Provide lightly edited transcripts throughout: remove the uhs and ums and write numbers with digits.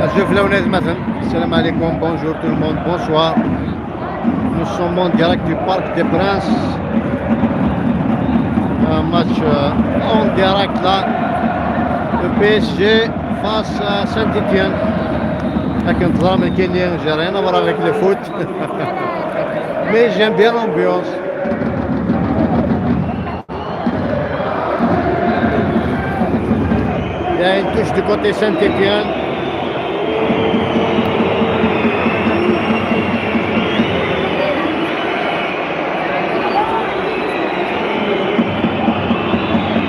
مثلا السلام عليكم، bonjour tout le monde، bonsoir. Nous sommes en direct du Parc des Princes. Un match en direct là. Le PSG face à Saint-Étienne. لكن تظهر من كاين j'ai rien à voir avec le foot. Mais j'aime bien l'ambiance. Il y a une touche du côté Saint-Étienne.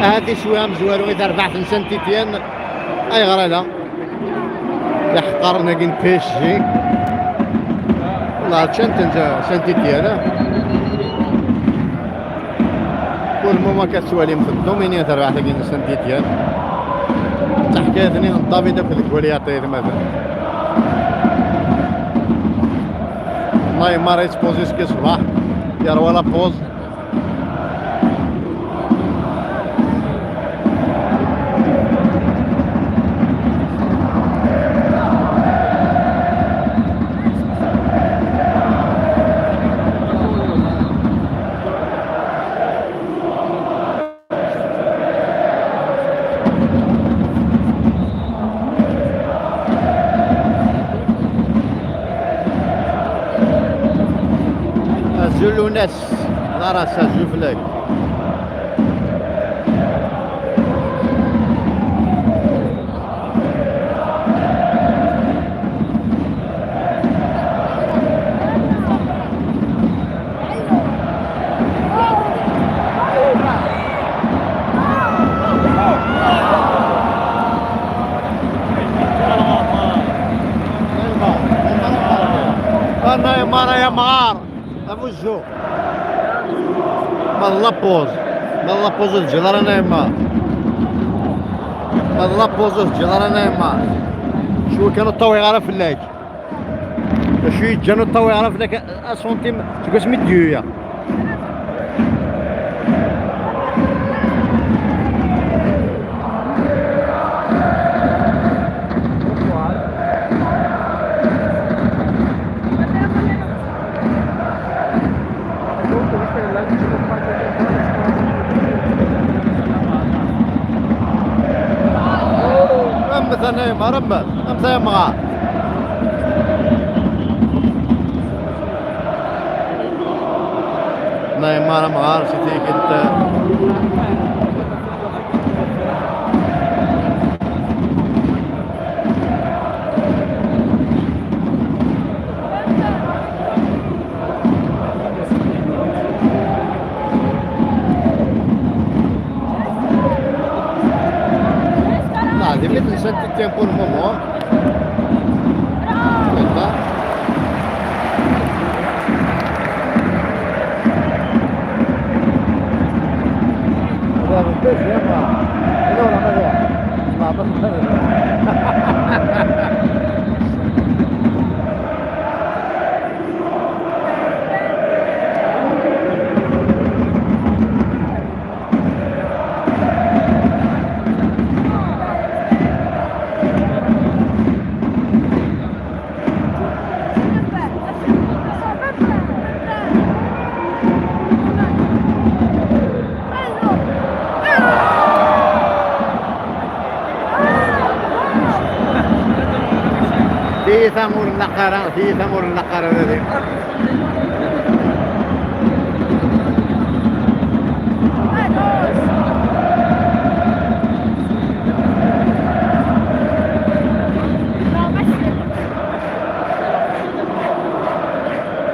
هذه شويه مزوارو اذا ربحت Saint-Étienne اي غير لا يحقرنا كين PSG. والله تشنت Saint-Étienne كل moment كتسوالي في ال domaine تربح كين Saint-Étienne تحكي ثني دافيد في الكولي يعطيه مثلا نيمار يتبوزي كي صباح يروى la pause. زولو ناس لا راسها زوفلاك. نيمار يا مغار ابو الزو ما la pause ما la pause الجدار نيمار ما la pause الجدار نيمار. شو كانوا الطوي غير في اللاك شو يجانو الطوي غير في اللاك سنتيم تقول سميت ديويا. مثلا نيمار امثل يا مغار نيمار مغار سيتي كنت لا limite Saint-Étienne pour le moment. Aspetta. Guarda, PSG ma allora ma ma في ثمور النقرة في ثمور النقرة هذه.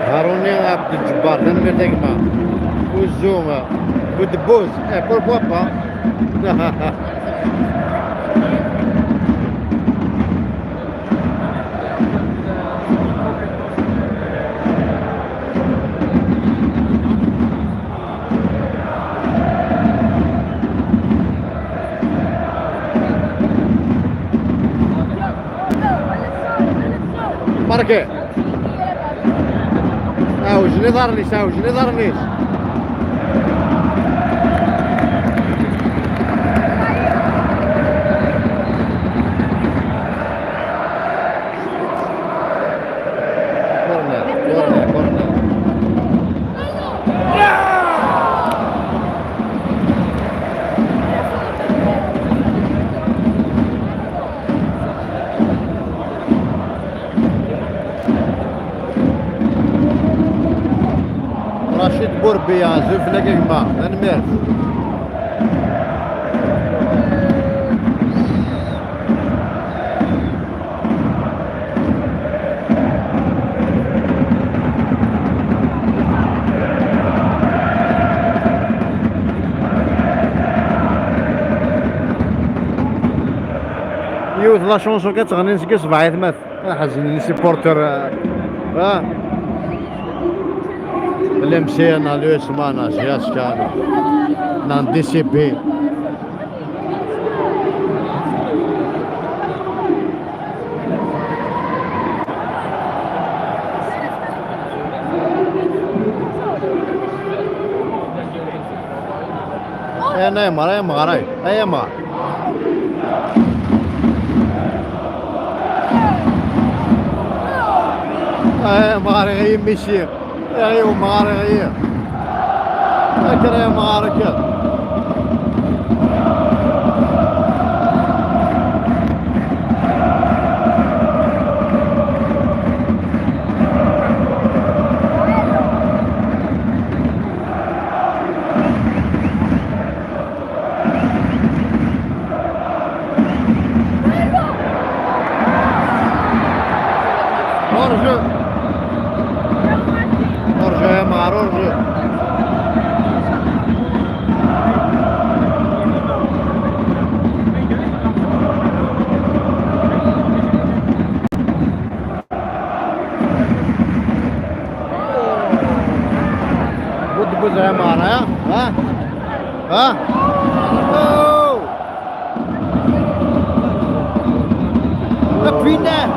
هاروني عبد الجبار تنمر تقما وزوما بودبوز pourquoi pas. بركة عاوجني ضرنيش عاوجني ضرنيش. بوربيا زوف لك ما نمير. يوث la chanson كتغني نسكي صباعي ثمات حزن les supporters. ها الام سي انا l'USMA نا JSK نا DCP. انا يا مغراي يا مغ يا مغاري غير ميسي يا مغاري غير اكرا يا مغاري كذا. Hors-jeu. Hors-jeu يا مغار hors-jeu. بود بوز يا مغار. ها ها ها. أوه. Punaise.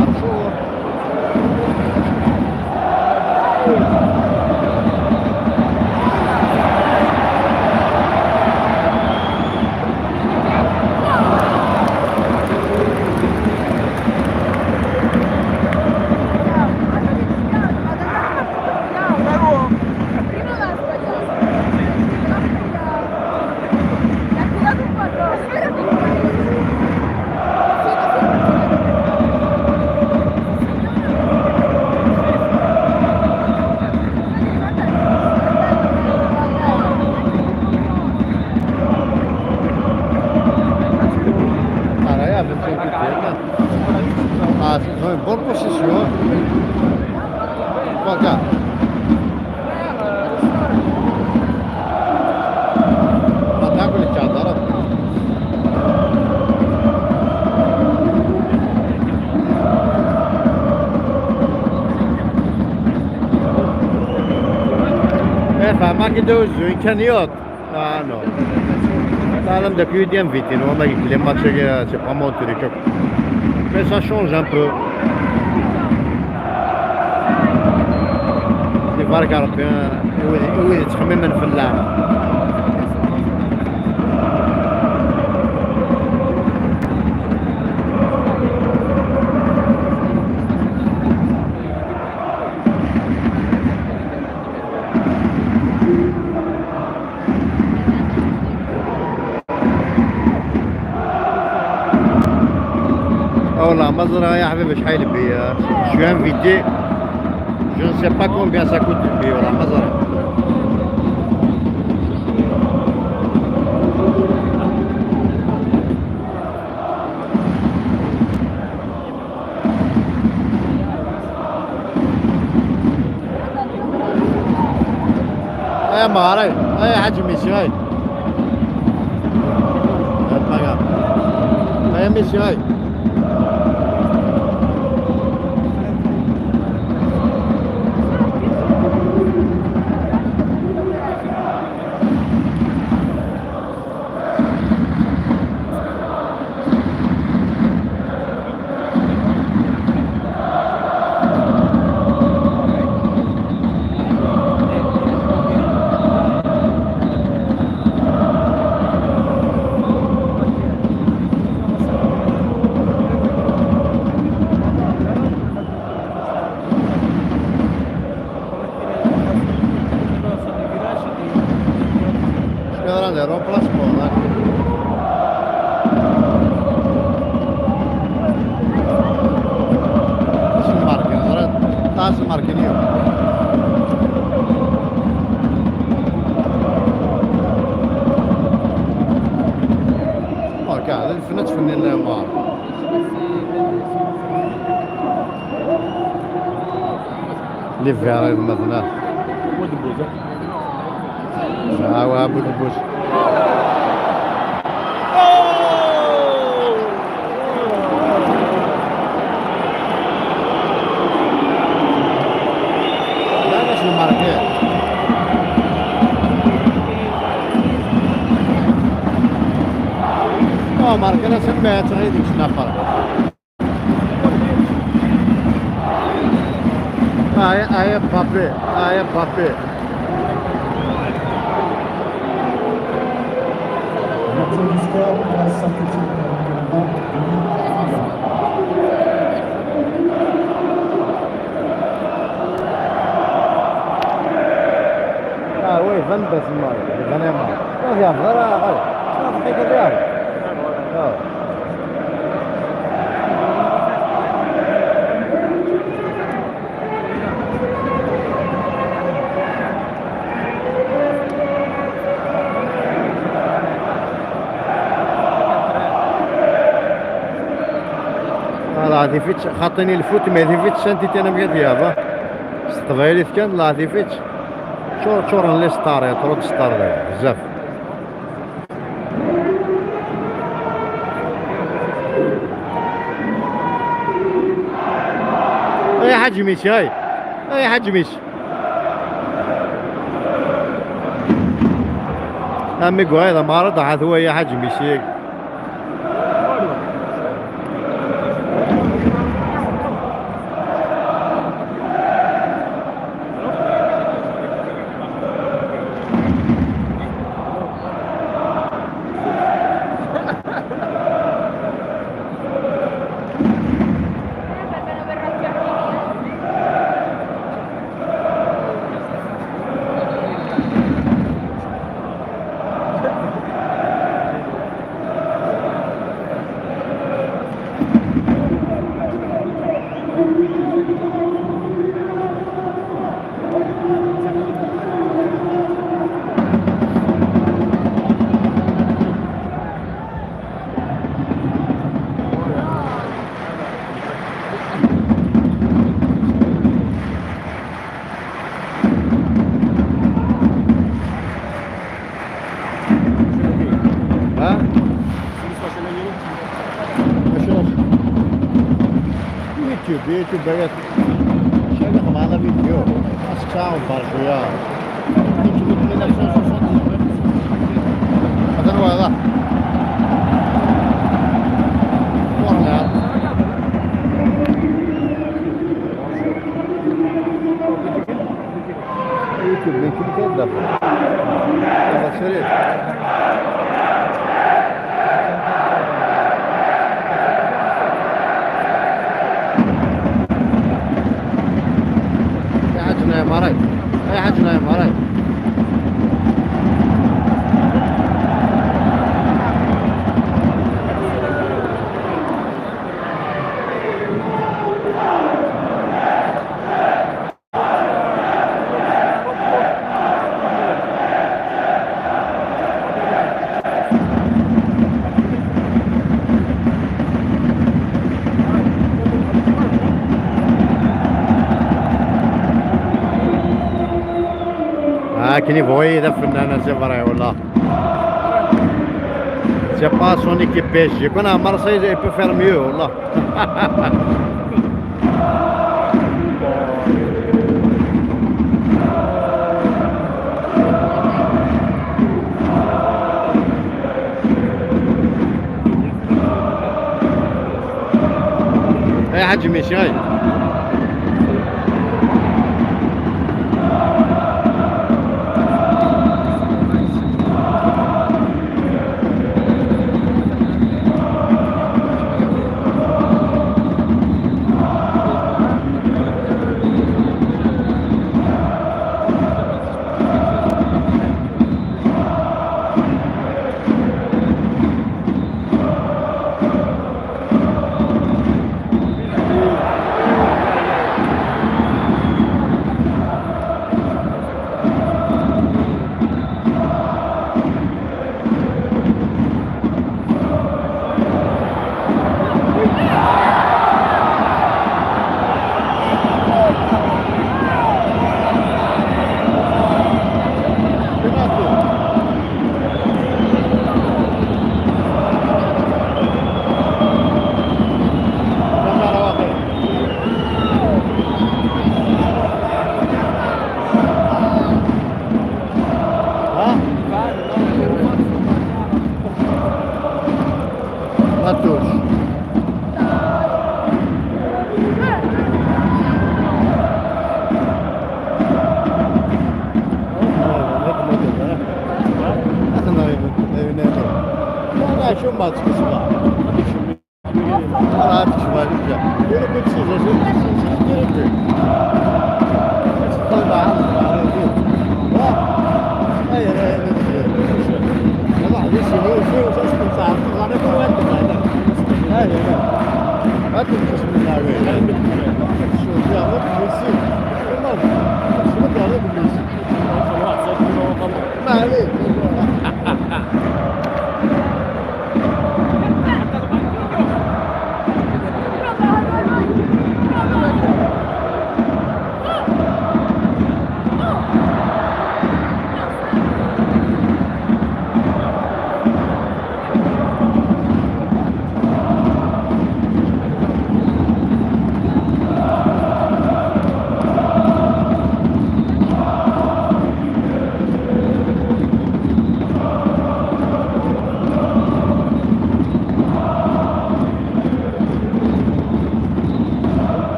عرفوا. Ah, 25. Ah, ils ont une bonne possession. Regarde. ما تاكل الشعدرة. ايه فما كيدوزو امكانيات. اه non. لا لا داك يدي invité ما les matchs, c'est pas mon truc, mais ça change un peu. بارك ربي ويدي تخمم من فلاح. والله ما زرا يا حبيبي شحال ال billet. Je suis invité, je ne sais pas combien ça coûte le billet. والله ما زرا. يا مغاري يا حاج ميسي هاي يا ميسي هاي. نيمار. اللي فيها مثلا بودبوز. ها بودبوز. لا باش نماركي. اه ماركي راه سمعت غير ديك الشنافره. هاي مبابي، هاي مبابي. L'ouverture du score pour la Saint-Étienne avec le 20 Denis. اه oui فان باسمار vraiment لا غير غير صافي كذا. لا ديفيتش خاطيني ال foot، ما ديفيتش سانتيتي انا بيا ديابا استقبالي كان لا ديفيتش شور شور les stars trop stars بزاف. اي حاج ميسي، هاي اي حاج ميسي. امي هذا مرض عاد هو يا حاج ميسي. ها اشوف يوتيوب، يوتيوب بغيت شايف معنا فيديو ساعة وبرك يا يوتيوب 1978. هذا هو هذا corner. يوتيوب يوتيوب كذا هذا شريف. يا حاجنا يا مري، يا حاجنا يا مري. كني بغي ذا فنان c'est vrai والله. C'est pas son équipe PSG. كون Marseille il peut faire mieux والله. يا حاج ميسي هاي. راه تشوف ولا كنت ما عليك.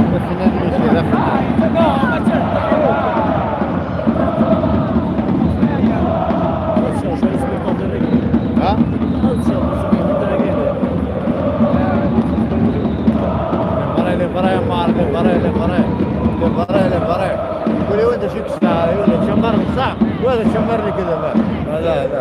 La finale, monsieur, la finale. ها؟ Les vrais, les vrais, les vrais, les vrais, les vrais, les vrais. قولي وانت شو الساعة يقول لك شمرني صح ولا شمرني كذا ما لا لا لا.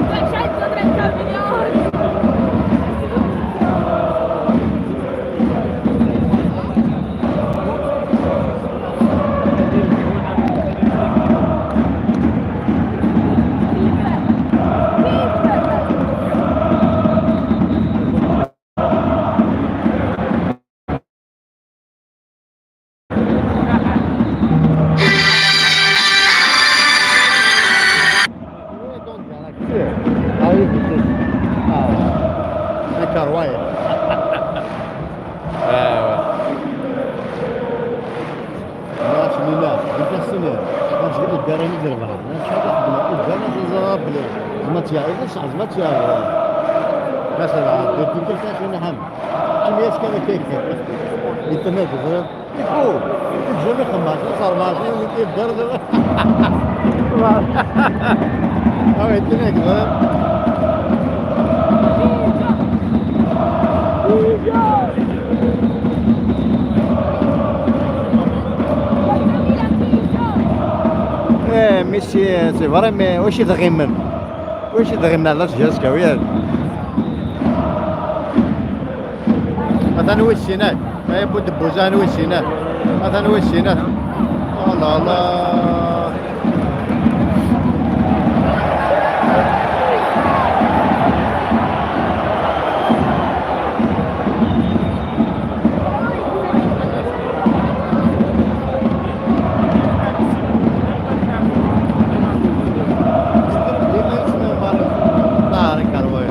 230 milioni! كارواي. ناس لله انت السنة غتجي الدارين يدير بعض شحال خدمة الدار تزرب بلي زعما تيا زعما تيا مثلا كنت كل شيء نهم كميات كان كيك يتناقض يقول جميع خماس صار ماشي يدار او يتناقض. ايه ميسي c'est vrai, mais واش يتغمم واش يتغمم علاش جاسكا وياك مثلا وسينات ما يبو دبوزان وسينات مثلا وسينات الله الله. طارق كروي.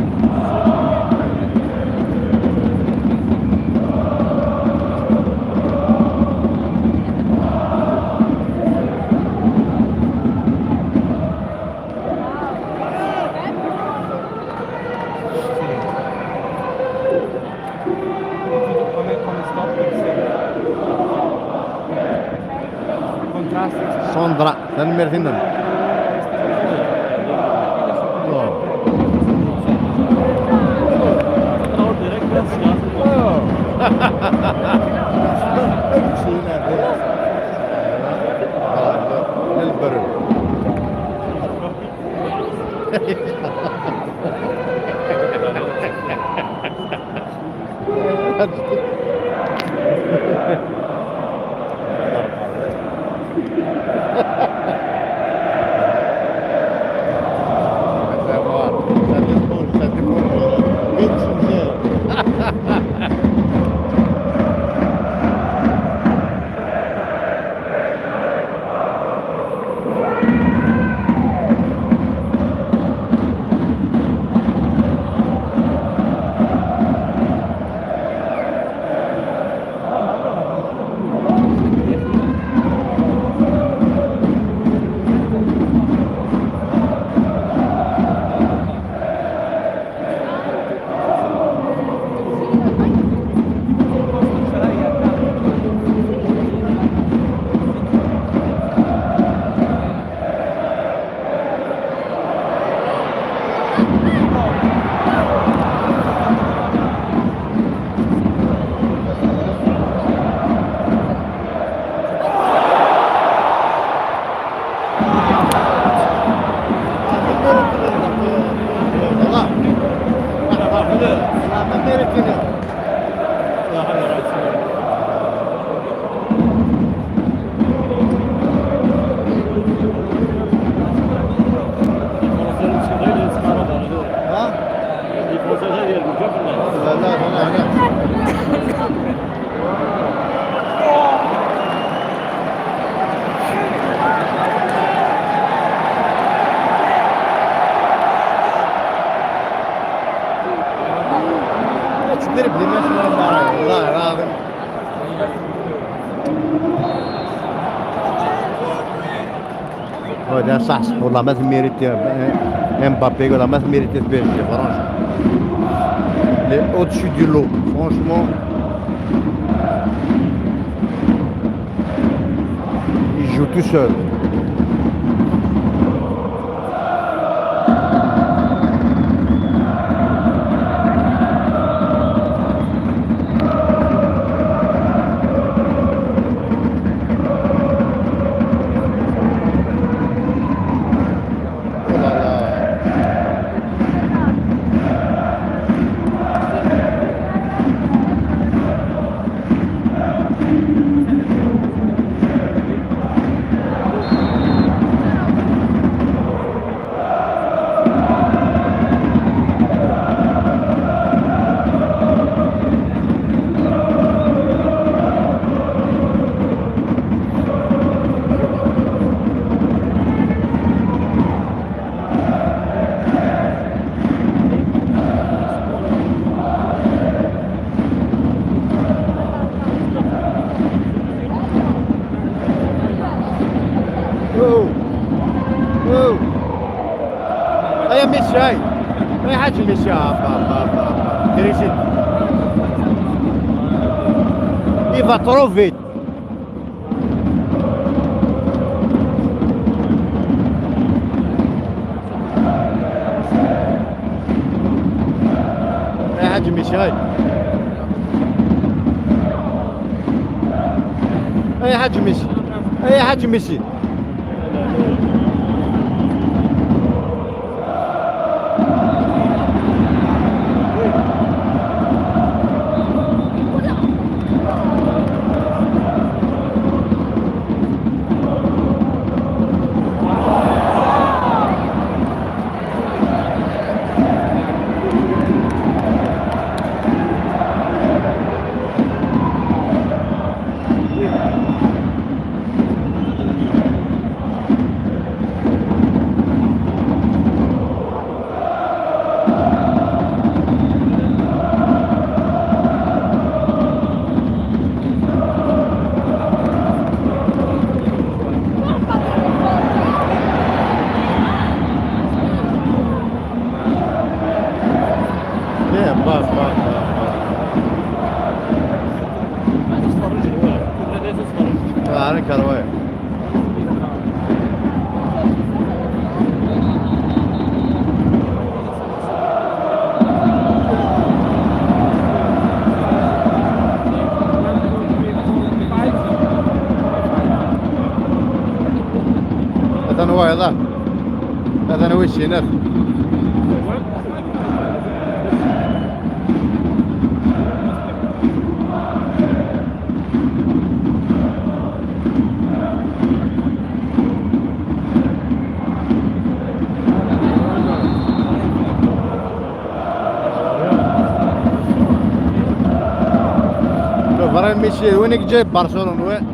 سوندرا تنمير ثنن. البر. ما mérité. ها؟ لا لا لا لا. تدرب لي ماشي والله العظيم. هذا صح صح، والله ما mérité امبابي ولا ما mérité PSG، franchement il est au-dessus du lot، franchement il joue tout seul. Oh là là. Oh. Oh. هيا ميسي، هاي هاي حاجة ميسي، با با با با. Il va trop vite. يا حاج ميسي، هاي هاي حاج ميسي، هاي حاج ميسي. ليه با با با با انا كروي. هذا هو هذا هذا هو الشينات. شوف راه ميسي وينك جايب برشلونة وين.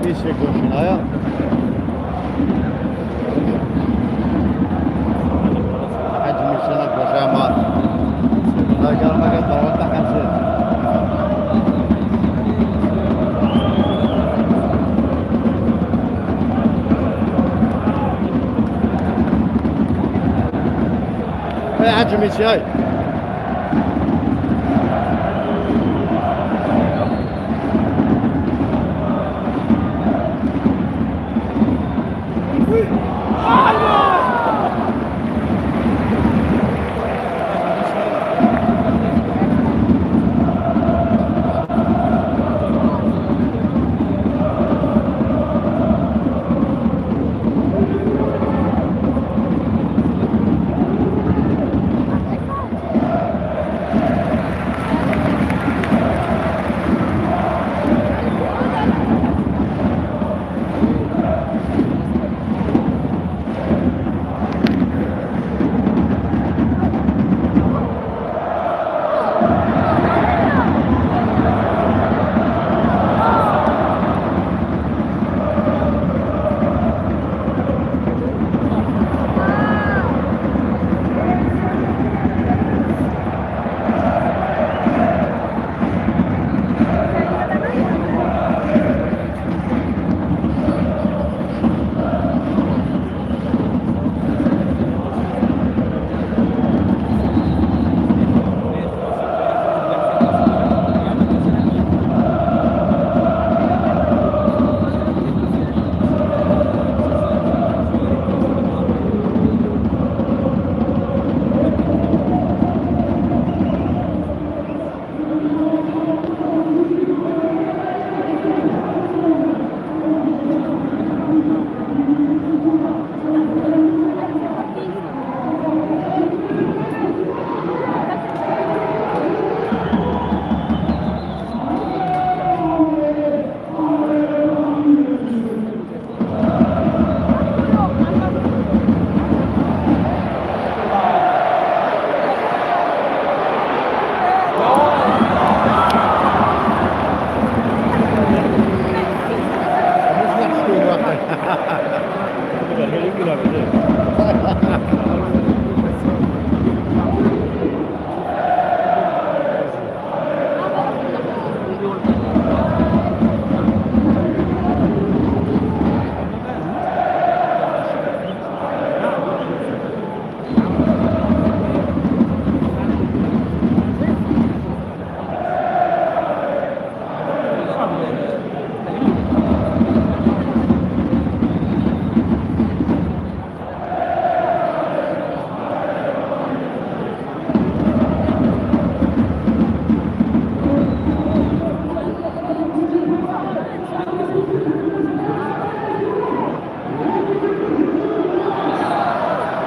ميسي يكون هنايا. اي حاج ميسي هاي.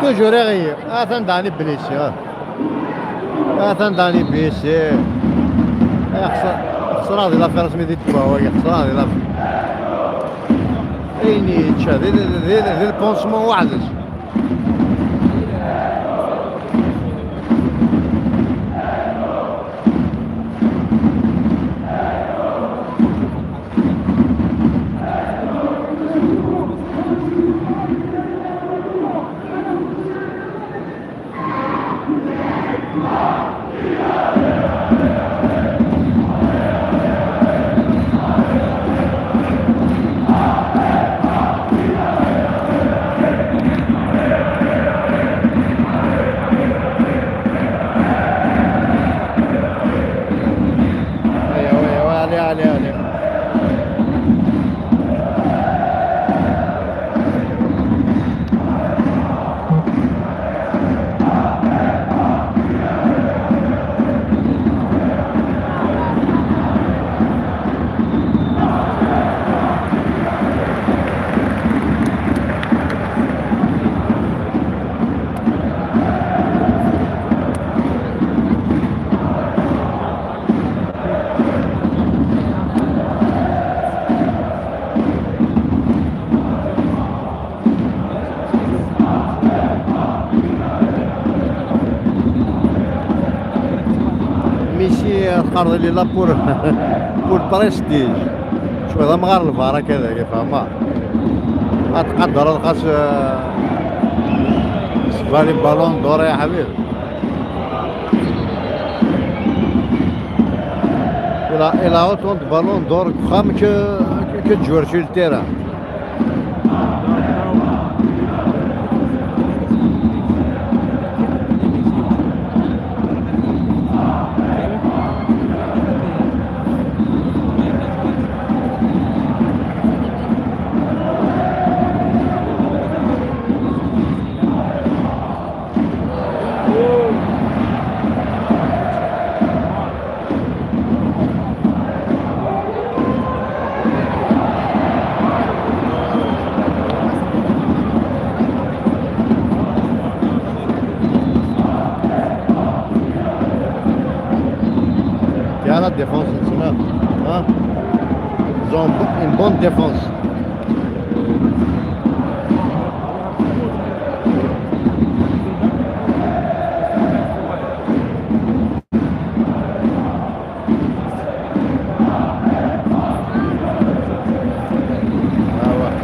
toujours غير اثن داني blessé، اثن داني blessé. خسر خسر هذه l'affaire سميتي تبا، خسر هذه l'affaire ايني تشا ذي ذي ذي ال pansement وحدش. ايوا ايوا، allez allez allez. ميسي القرض اللي là pour prestige شويه مغار الفار كذا، فهمت؟ تقدر خاص بالي ballon d'or يا حبيبي. Il a autant de ballons d'or que de joueurs sur le terrain. défense hein. Ils ont une bonne défense. Ah ouais.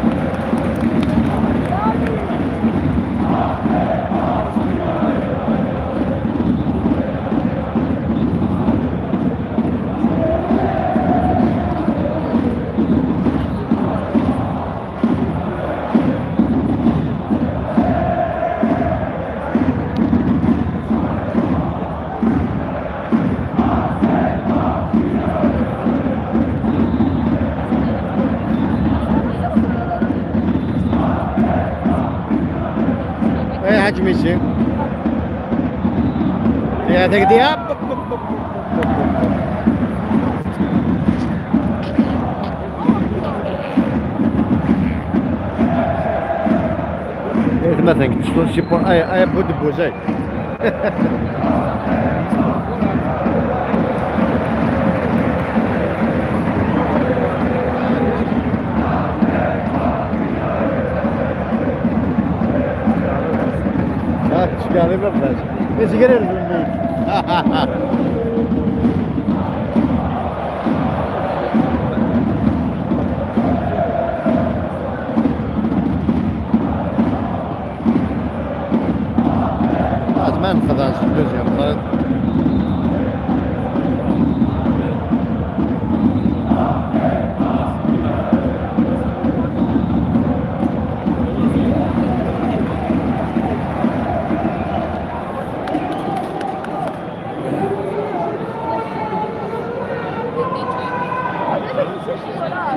ايه حاج ميسي يا هذاك دي هاب. إيه مثلا سي بون اي اي بود بوزاي. ها تشكاري ما فاش يسقري الميت. ما نخدعش ال deuxième طريق.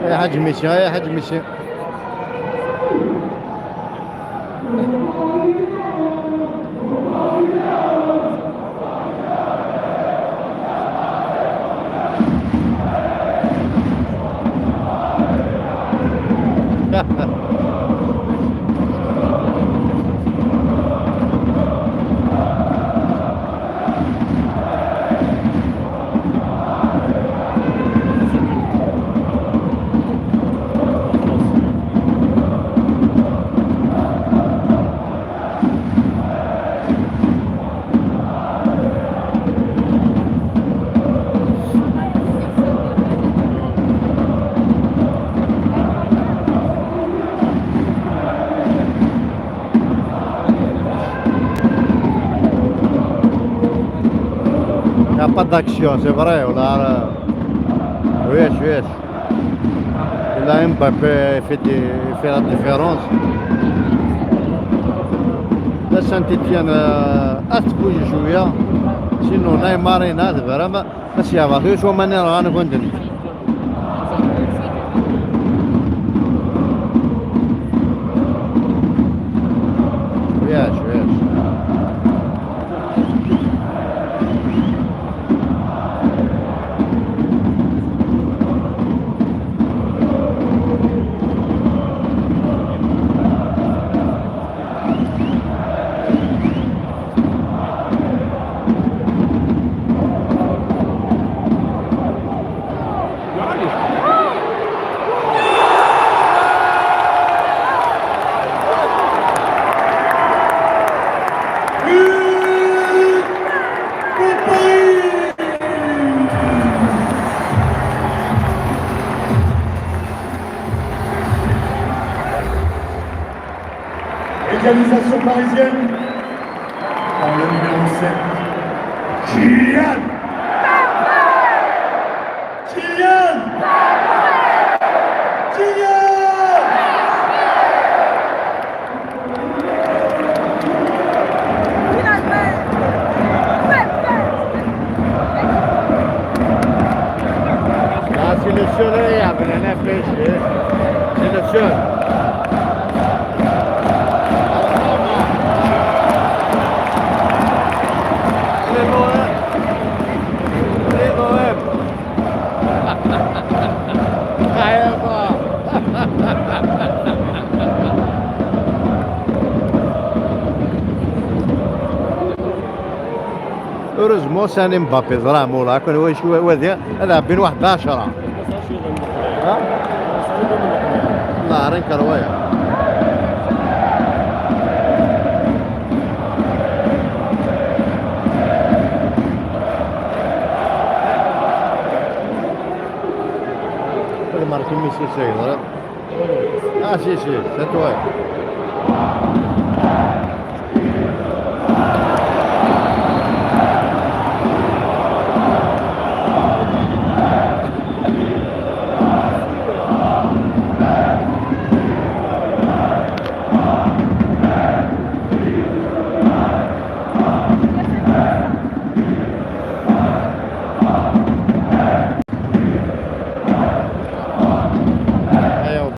يا حاج ميسي، يا حاج ميسي. Il n'y a pas d'action, c'est vrai. ولا oui. Et là, Mbappé fait la différence. Là, Saint-Étienne, أتبوج شوية. Sinon, Neymar هذا vraiment بس يا باخي شو ماني راه كنت. شوية شوية. But pour Paris. Égalisation parisienne par le numéro 7, Kylian. Kylian. Kylian. Finalement. Ah, c'est le seul à يلعب PSG. C'est le seul. Heureusement ساني مبابي ظلام ولا كان هو شو وذي هذا بين واحد 10. ها الله رين كروايا. هذا marqué ميسي سيد. Ah si si, c'est toi.